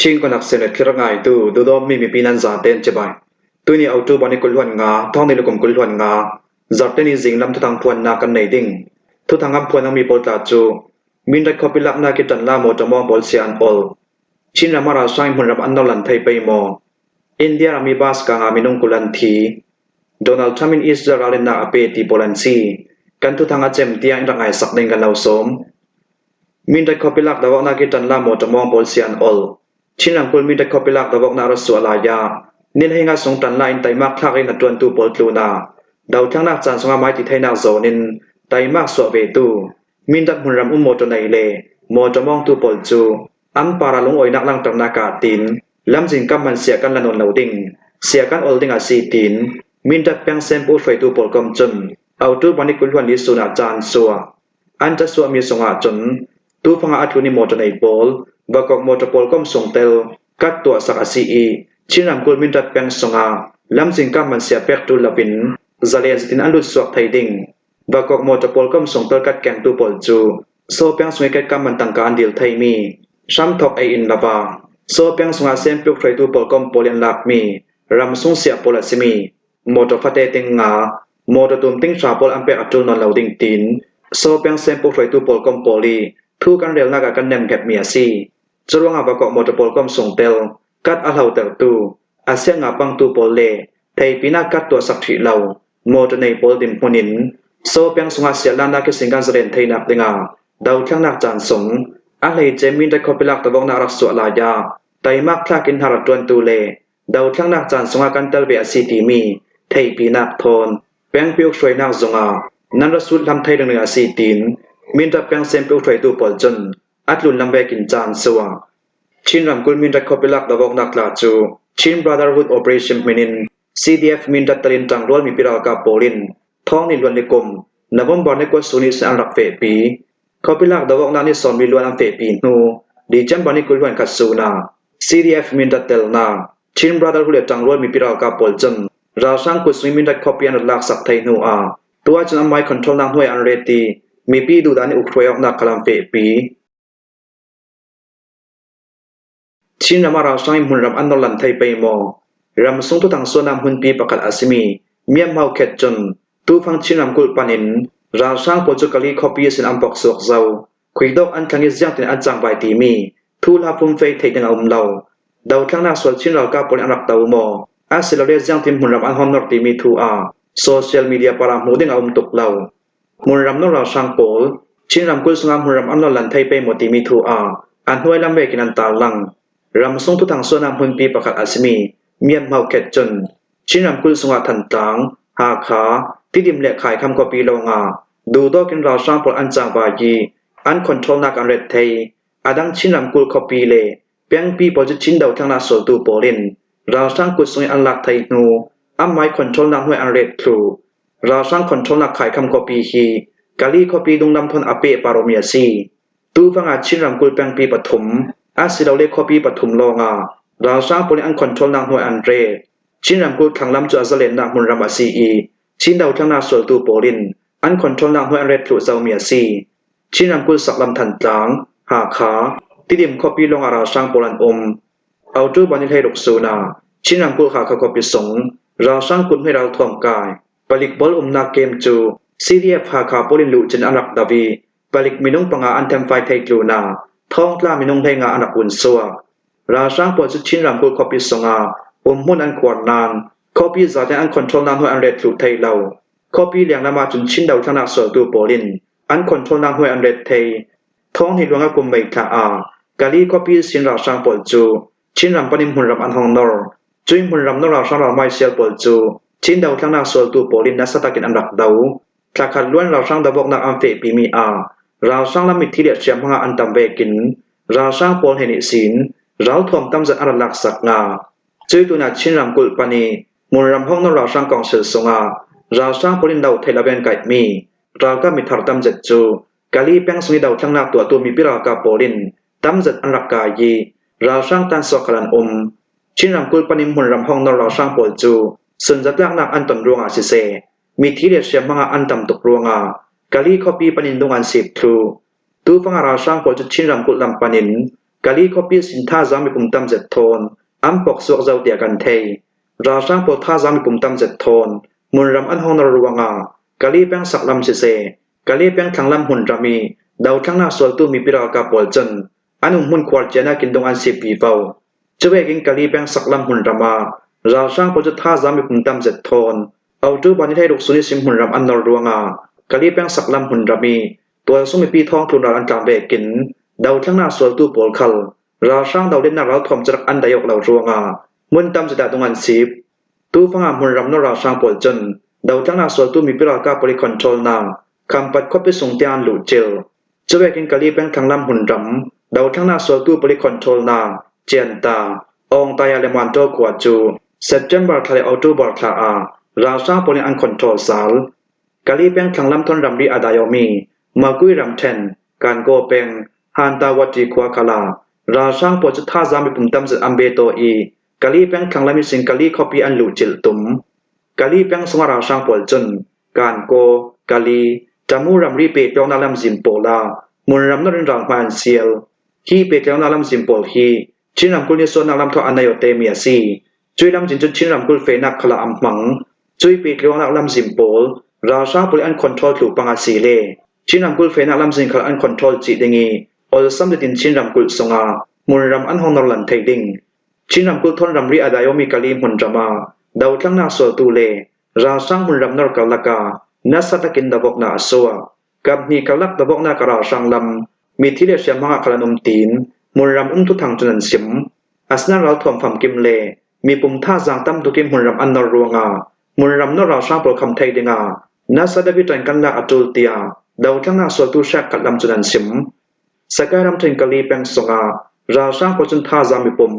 Chin konak sin le thlir ngaitu duhdawmmi mipi nan zaten cibai. Tuni October ni 25, thawng ni le kum 25, zarhteni zinglam thuthang phuannak kan nei ding. Thuthang an phuan mi pawl tla cu Mindat khuapi laknak i ṭan la maw ṭamawng pawl sia an ol. Chinram ah ralhrang hmunram an nolan thei pei maw? India ram i bus kang ah minung 20 an thi. Donald Trump in Israel ralrinnak a pe ti pawl an si. Kan thuthang a cem tiang in rak ngai sak ding kan lo sawm. Mindat khuapi lak dawaknak i ṭan la maw ṭamawng pawl sia an ol. Chin ramkulh Mindat khuapi lak dawaknak ra suah lai ah nilhei sung ṭan la in teimak thlak in a ṭuantu pawl tlun ah dothlannak caan sungah maiti theinak zawn in teimak suah ve tu Mindat hmunram um mawṭaw nei le mawṭaw mawngtu pawl cu an par ah lungawinak langhternak ah tiin lamzin kam man sia kan la nawn lo ding, sia kan ol ding a si tiin Mindat peng sempu hruaitu pawl kom cun autu bani kulhuan li sun ah caan sua. An ca suahmi sungah cun tufang ah a tlun i mawṭaw nei pawl, Vakok mawṭaw pawl kom sungtel kat tuah sak a si i Chin ramkulh Mindat peng sungah lamzin kam man sia pek ṭul loin zalen zetin an lut suak thei ding. Vakok mawṭaw pawl kam sungtel kat kengtu pawl cu Saw peng sung i ketkam man tangka an dil theimi hramthawk ei in lava Saw peng sungah sempiuk hruaitu pawl kom pawl i an lakmi ramsung sia pawl a simi mawṭaw fate ting nga mawṭaw tum ting hra pawl an pek a ṭul nawn lo ding tiin Saw peng sempiuk hruaitu pawl kom pawl i thu kan relnak ah kan nemhngetmi a si. Curuangah Vakok mawṭaw pawl kom sungtel kat a hlotertu a sianga pangtu pawl le theipin ah kat tuahsak hrih lo Mawṭaw nei pawl dinhmun in Saw peng sungah sialnak hi singkan zalen theinak dingah dothlannak caan sung a hleice Mindat khuapilak tawoknak rak suah lai ah teimak thlak in har a ṭuantu le dothlannak caan sungah kan tel ve a si timi theihpinak thawn pengpiuk hruainak zungah nan ra sulhlam thei lengmang a si tiin Mindat peng sempiuk hruaitu pawl cun a tlun lam vekin caan suah. Chin ramkulh Mindat khuapilak dawoknak tla cu Chin Brotherhood Operation hmin in CDF Mindat talin ṭangrual mipi ralkap pawl in thawng ni luan ni kum November ni kua suni sin an rak fehpi. Khuapilak dohawknak nih sawmmi luan an fehpi hnu December ni 21 sun ah CDF Mindat telnak Chin Brotherhood le ṭangrual mipi ralkap pawl cun ralhrang kutsung Mindat khuapi an rat laksak thei hnu ah tu ahcun an mai control nak hnuai an ret i mipi duhdan i ukhruai awknak kha an fehpi. Chinram ah ralhrang in hmunram an nawllan thei pei maw? Ramsung tuthang sualnak hmunpi pakhat a simi Myanmar khet cun tufang Chin ramkulh pan in ralhrang pawl cu Kali khuapi sin an pok suak zau. Khuidawk an thlang i ziangtin an cangvai timi thuhla fumfei theih ding a um lo. Dothlannak sual Chin ralkap pawl nih an rak do maw? Asilole ziangtin hmunram an hon nor timi thu ah social media par ah hmuh ding a um tuk lo. Hmunram no ralhrang pawl Chin ramkulh sungah hmunram an lolan thei pei maw timi thu ah a hnuai lam vekin an tarlang. Ramsung thuthang sualnak hmunpi pakhat a simi Myanmar khet cun Chin ramkulh sungah Thantlang, Hakha, Tidim le Khaikham khuapi lawngah duhdawk in ralhrang pawl an cangvai i an control nak an ret thei. A dang Chin ramkulh khuapi le pengpi pawl cu Chin dothlannak sualtu pawl in ralhrang kutsung in an lak thei hnu an mai control nak hnuai an ret thlu. Ralhrang control-nak Khaikham khuapi hi Kali khuapi dunglam thawn a peh paromi a si. Tufang ah Chin ramkulh pengpi pathum asilole khuapi pathum lawngah ralhrang pawl nih an control-nak hnuai an ret. Chin ramkulh thlanglam cu a zalennak hmunram a si i Chin dothlannak sualtu pawl in an control-nak hnuai an ret thlu zomi a si. Chin ramkulh saklam Thantlang, Hakha, Tidim khuapi lawngah ralhrang pawl an um. October ni 16 sun ah Chin ramkulh Hakha khuapi sung ralhrang kuthmei ralthuam kai palik bol umnak camp cu CDF Hakha pawl in luhcin an rak do i palik minung panga an themfai thei tlun ah thongtla minung 15 an rak un suak. Ralhrang pawl cu Chin ramkulh khuapi sung ah umhmun an khuar nain khuapi zaten an control nak hnuai an ret thlu thei lo. Khuapi lenglam ah cun Chin dothlannak sualtu pawl in an control nak hnuai an ret thei. Thawng hi luang a kum mei thla ah Kali khuapi sin ralhrang pawl cu Chin ram panin hmunram an hong nor. Cui hmunram nor ralhrang ralmai sial pawl cu Chin dothlannak sualtu pawl in nasa takin an rak do. Thlakhat luan ralhrang dawhawknak an fehpimi ah ralhrang lam mithi le hriamhmang ah an tam vekin ralhrang pawl he nih sin ralthuam tamzat an rak laksak nga. Cui tunah Chin ramkulh pan i hmunram hong nor ralhrang council sungah ralhrang pawl in do theih lo an kaihmi ralkap mithar tamzat cu Kali peng sung i dothlannak tuahtu mipi ralkap pawl in tamzat an rak kai i ralhrang tansuak khal an um. Chin ramkulh panim hmunram hongnor ralhrang pawl cu sunzatlaknak an ton ruangah siseh, mithi le hriamhmang ah an tam tuk ruangah Kali khuapi panin lung an sip thlu. Tufang ah ralhrang pawl cu Chin ramkulh lam pan in Kali khuapi sin thazaang mipum tamzet thawn an pok suak zau tiah kan thei. Ralhrang pawl thazaang mipum tamzet thawn hmunram an hong nor ruangah Kali peng saklam siseh, Kali peng thlanglam hmunram i dothlannak sualtu mipi ralkap pawl cun an umhmun khuar cianak in dong an sip vivo. Cuvekin Kali peng saklam hmunram ah ralhrang pawl cu thazaang mipum tamzet thawn October ni 16 suni sim hmunram an nor ruangah Kali peng saklam hmunram i tualsung mipi thawngtlun ral an tlang vekin dothlannak sualtu pawl khal ralhrang dohlennak ralthuam cu rak an dai awk lo ruangah hmun tamzet ah dung an sip. Tufang ah hmunram nor ralhrang pawl cun dothlannak sualtu mipi ralkap pawl i control nak Khampat khuapi sung tiang an luhcil. Cuvekin Kali peng thlanglam hmunram dothlannak sualtu pawl i control nak Cianta, Awngtaya le Muantaw khua cu September thla le October thla ah ralhrang pawl nih an control sal. Kali peng thlanglam thon ramri a daiomi Makui ramṭhen, Kankaw peng, Hantawati khua khala ralhrang pawl cu thazaang mipum tamzat an be taw i Kali peng thlanglam i sing Kali khuapi an luhcilh tum. Kali peng sungah ralhrang pawl cun Kankaw, Kali, Tamu ramri pehtlawngnak lamzin pawl ah hmunram nawr in ral hmai an sial. Hi pehtlawngnak lamzin pawl hi Chin ramkulh nih sualnak lamthluan a nei temi a si. Cui lamzin cu Chin ramkulh fehnak khala an hmang. Cui pehtlawngnak lamzin pawl ralhrang pawl an control tlu pang a si le Chin ramkulh fehnak lamzin khal an control chih ding i olsam tein Chin ramkulh sungah hmunram an hong norlan thei ding. Chin ramkulh thawn ramri a daiomi Kali hmunram ah dotlangnak sualtu le ralhrang hmunram nor karlak ah nasa takin davoknak a suah. Kaphnih karlak davoknak a ralhrang lam mithi le hriamhmang ah khal an um tiin hmunram um thuthang cun an sim. Asinain ralthuam famkim le mipum thazaang tam tuk in hmunram an nor ruangah hmunram nor ralhrang pawl kham thei dingah nasa deuh i ṭan kan lak a ṭul tiah dotlangnak sualtu hriakkhat lam cun an sim. Sakai ramṭhen Kali peng sungah ralhrang pawl cun thazaang mipum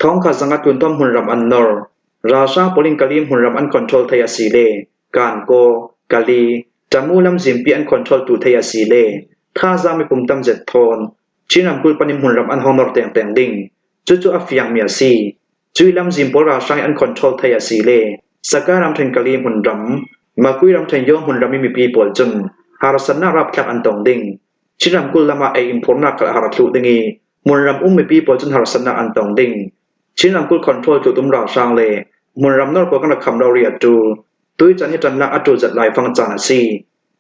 thongkhat zanga tluntom hmunram an nor. Ralhrang pawl in Kali hmunram an control thei a si le Kankaw, Kali, Tamu lamzimpi an control tu thei a si le thazaang mipum tamzet thawn Chin ramkulh panih hmunram an hong nor tengteng ding. Cucu a fiangmi a si. Cui lamzin pawl ralhrang i an control thei a si le Saka ramṭhen Kali hmunram, Makui ramṭhen Yaw hmunram i mipi pawl cun harsatnak rapthlak an tong ding. Chin ramkulh lam ah ei in phurnak kal a har thlu ding i hmunram um mipi pawl cun harsatnak an tong ding. Chin ramkulh control tu tum ralhrang le hmunram nor pawl kan rak kham rori a ṭul. Tui caan hi ṭannak a ṭul zat laifang caan a si.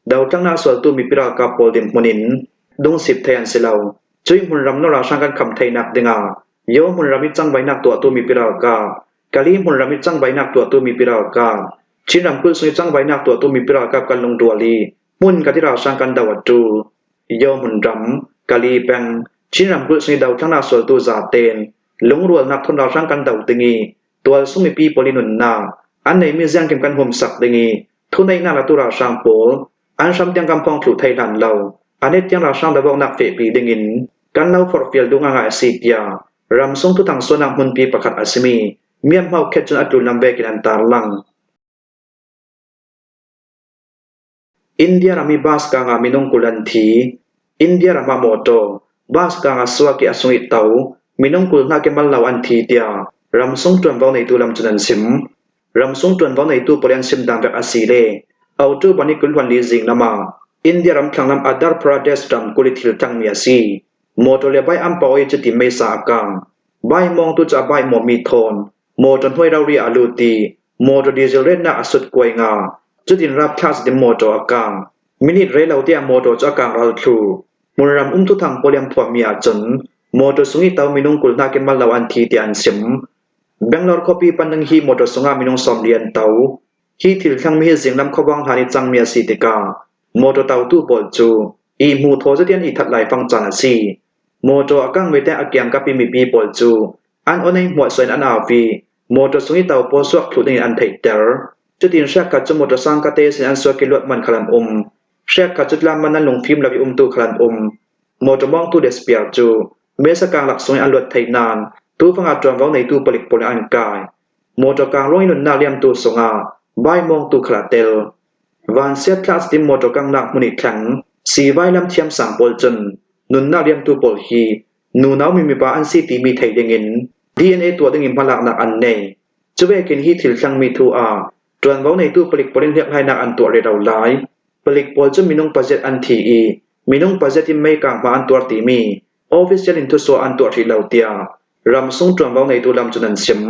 Dotlangnak sualtu mipi ralkap pawl dirhmun in dungsip thei an si lo. Cui hmunram nor ralhrang kan kham theinak dingah Yaw hmunram i cangvainak tuahtu mipi ralkap, Kali hmunram i cangvainak tuahtu mipi ralkap, Chin ramkulh chung i cangvainak tuahtu mipi ralkap kan lungrual i hmun khat i ralhrang kan do a ṭul. Yaw hmunram, Kali peng, Chin ramkulh chung i dothlannak sualtu zaten lungrualnak thon ralhrang kan do ding i tualsung mipi pawl i nunnak an neimi ziangkim kan humsak ding i thuneihnak latu ralhrang pawl an hram tiang kan pong thlu thei hlan lo anet tiang ralhrang dawoknak fehpi dingin kan lo forhfial duh ngangai a si tiah ramsung thuthang suanak hmunpi pakhat a simi Myanmar khet cun a tlunlam vekin an tarlang. India ram i bus kang ah minung 20 an thi. India ram ah mawṭaw bus kang ah suak i a sung i to minung 20 hna kemal lo an thi tiah ramsung ṭuanvo neitu lam cun an chim. Ramsung ṭuanvo neitu pawl an sim dang vek a si le October ni 24 zing lam ah India ram thlanglam Uttar Pradesh ramkulh i thil cangmi a si. Mawṭaw le bai an pau i cuti meisa a kang. Bai mawngtu cu a bai mawmi thawn mawṭaw hnuai rori ah a lut i mawṭaw diesel retnak a sut kuai nga. Cutin rapthlak zetin mawṭaw a kang. Minute rei lo te ah mawṭaw cu a kang ral thlu. Hmunram um thuthang pawl i an phuahmi ahcun mawṭaw sung i to minung 20 hna kemal lo an thi tiah an chim. Bangalore khuapi panning hi mawṭaw sungah minung 40 an to. Hi thil thlangmi hi zinglam khuavang hlan i cangmi a si tikah mawṭaw totu pawl cu i hmu thaw zet in i that laifang caan a si. Mawṭaw a kangmi te a kiangkap i mipi pawl cu an aw-nei hmuahsuai in an au i mawṭaw sung i to pawl suak thlu dingin an theihter. Cutin hriakkhat cu mawṭaw sangka te sin an suak i luat man khal an um. Hriakkhat cu tlam man an lungfim lo i umtu khal an um. Mawṭaw mawngtu le spear cu mesa kang lak sung in an luat thei nain tufang ah ṭuanvo neitu palik pawl nih an kai. Mawṭaw kang ruang i nunnak liamtu sungah bai mawngtu khal aa tel. Vansiat thlah cutin mawṭaw kanghnak hmun i thleng siivai lam thiamsang pawl cun nunnak liamtu pawl hi nunau mi mipa an si timi thei dingin DNA tuah dingin hmalaknak an nei. Cuvekin hi thil thlangmi thu ah ṭuanvo neitu palik pawl in hliaphlainak an tuah rero lai. Palik pawl cu minung pazet an thi i minung pazet in meikang hma an tuar timi. Official in thusuah an tuah hrih lo tiah ramsung ṭuanvo ngeitu lam cun an chim.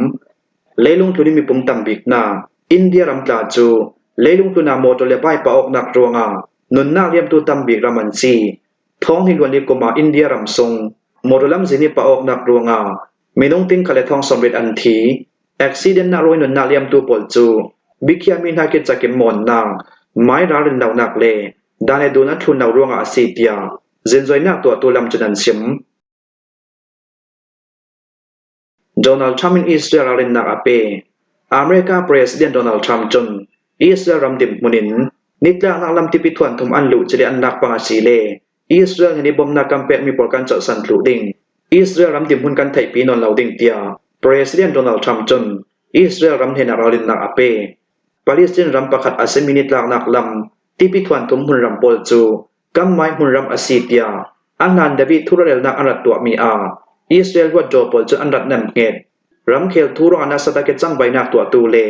Leilung tlun in mipum tambik hna India ram tla cu leilung tlun ah motor le bike pah awknak ruangah nunnak liamtu tambik ram an si. Thawng hi luan i kum ah India ram sung motor lamzin i pah awknak ruangah minung ting kha le thong sawmriat an thi. Accident nak ruang i nunnak liamtu pawl cu biakhiahmi hna khi cakim mawnnak, mai ralrin lonak le dan le dun an thlun lo ruangah a si tiah zinzuainak tuahtu lam cun an chim. Donald Trump in Israel ralrinnak a pe. America President Donald Trump cun Israel ram dirhmun in nitlaknak lam tipi thuanthum an luh cili an lak pang a si le Israel nih bawmhnak kan pekmi pawl kan cohsan thlu ding. Israel ram dirhmun kan theihpi nawn lo ding tiah President Donald Trump cun Israel ram hnenah ralrinnak a pe. Palestine ram pakhat a simi nitlaknak lam tipi thuanthum hmunram pawl cu Kammai hmunram a si tiah a hlan David thurelnak an rat tuahmi ah Israel huatṭaw pawl cu an rat nemhnget. Ramkhel thu ruangah nasatake cangvainak tuahtu le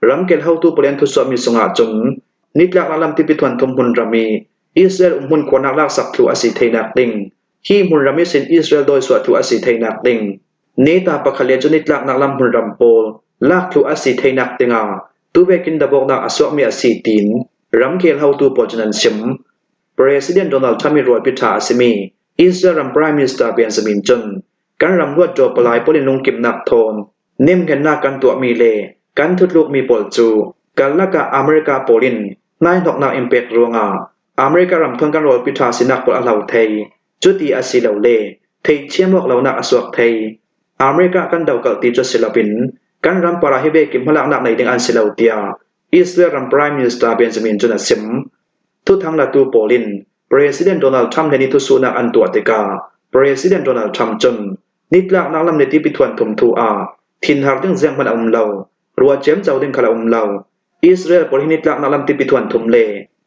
ramkhel hotu pawl an thusuahmi sungah cun nitlaknak lam tipi thuanthum hmunram i Israel umhmun khuarnak laksak thlu a si theinak ding, hi hmunram i sin Israel dawisuah thlu a si theinak ding, neta pakhat le cu nitlaknak lam hmunram pawl lak thlu a si theinak dingah tuvekin dabawknak a suakmi a si tiin Ramkhel hotu pawl cun an chim. President Donald Trump i rualpi ṭha a simi Israel ram Prime Minister Benjamin cun kan ram luatṭaw palai pawl in lungkimnak thawn nemhngetnak kan tuahmi le kan thutlukmi pawl cu karlak ah America pawl in hmaihnoknak in pek ruangah America ram thawn kan rawlpi ṭha sinak pawl a hlo thei. Cuti a si lo le theihthiam awk lonak a suak thei. America kan dokalh ti cu si loin kan ram para hi vekim hmalaknak nei ding an si lo tiah Israel ram Prime Minister Benjamin cun a chim. Thuthang latu pawl in President Donald Trump he ni thusuhnak an tuah tikah President Donald Trump cun nitlaknak lam le tipi thuan thum thu ah thinhar ding zeihmanh a um lo, ruah ciamco ding khal a um lo. Israel pawl hi nitlaknak lam tipi thuan thum le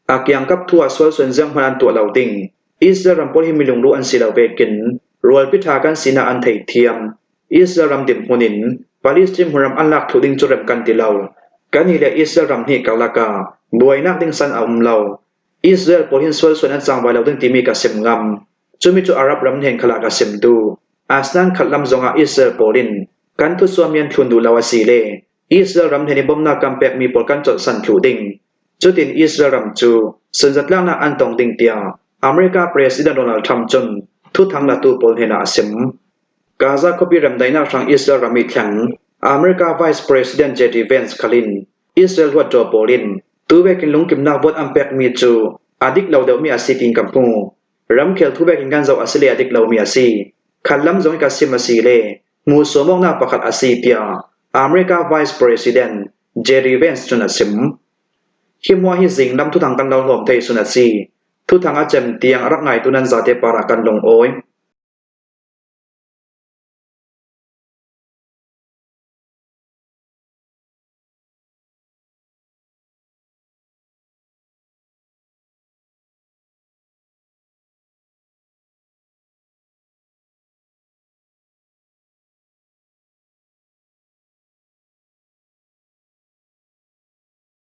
a kiangkap thu ah sualsuan zeihmanh an tuah lo ding. Israel ram pawl hi milungruh an si lo vekin rualpi ṭha kan sinak an theithiam. Israel ram dirhmun in Palestine hmunram an lak thlu ding cu rem kan ti lo. Kannih le Israel ram hnih karlak ah buainak ding san a um lo. Israel pawl hin sualsuan an cang vai lo ding timi ka sim ngam. Cumi cu Arab ram hnen khala ka sim duh. Asnain khat lam zongah Israel pawl in kan thutsuami an thlun duh lo a si le Israel ram hnen i bawmhnak kan pekmi pawl kan colhsan thlu ding. Cutin Israel ram cu sunzatlaknak an tong ding tiah America President Donald Trump cun thuthang latu pawl hnenah a sim. Gaza khuapi remdaihnak hrang Israel ram i thleng America Vice President JD Vance khalin Israel huatṭaw pawl in tuvek in lungkimnak vote an pekmi cu a dik lo deuhmi a si tiin ka hmu. Ramkhel thuvek in kan zoh a si le a dik lomi a si. Khat lam zong i ka sim a si le hmu sawmawknak pakhat a si tiah America Vice President JD Vance cun a chim. Hi hmuah hi zinglam thuthang kan lo hlawm thei sun a si. Thuthang a cem tiang a rak ngaitu nan zate par ah kan lungawi.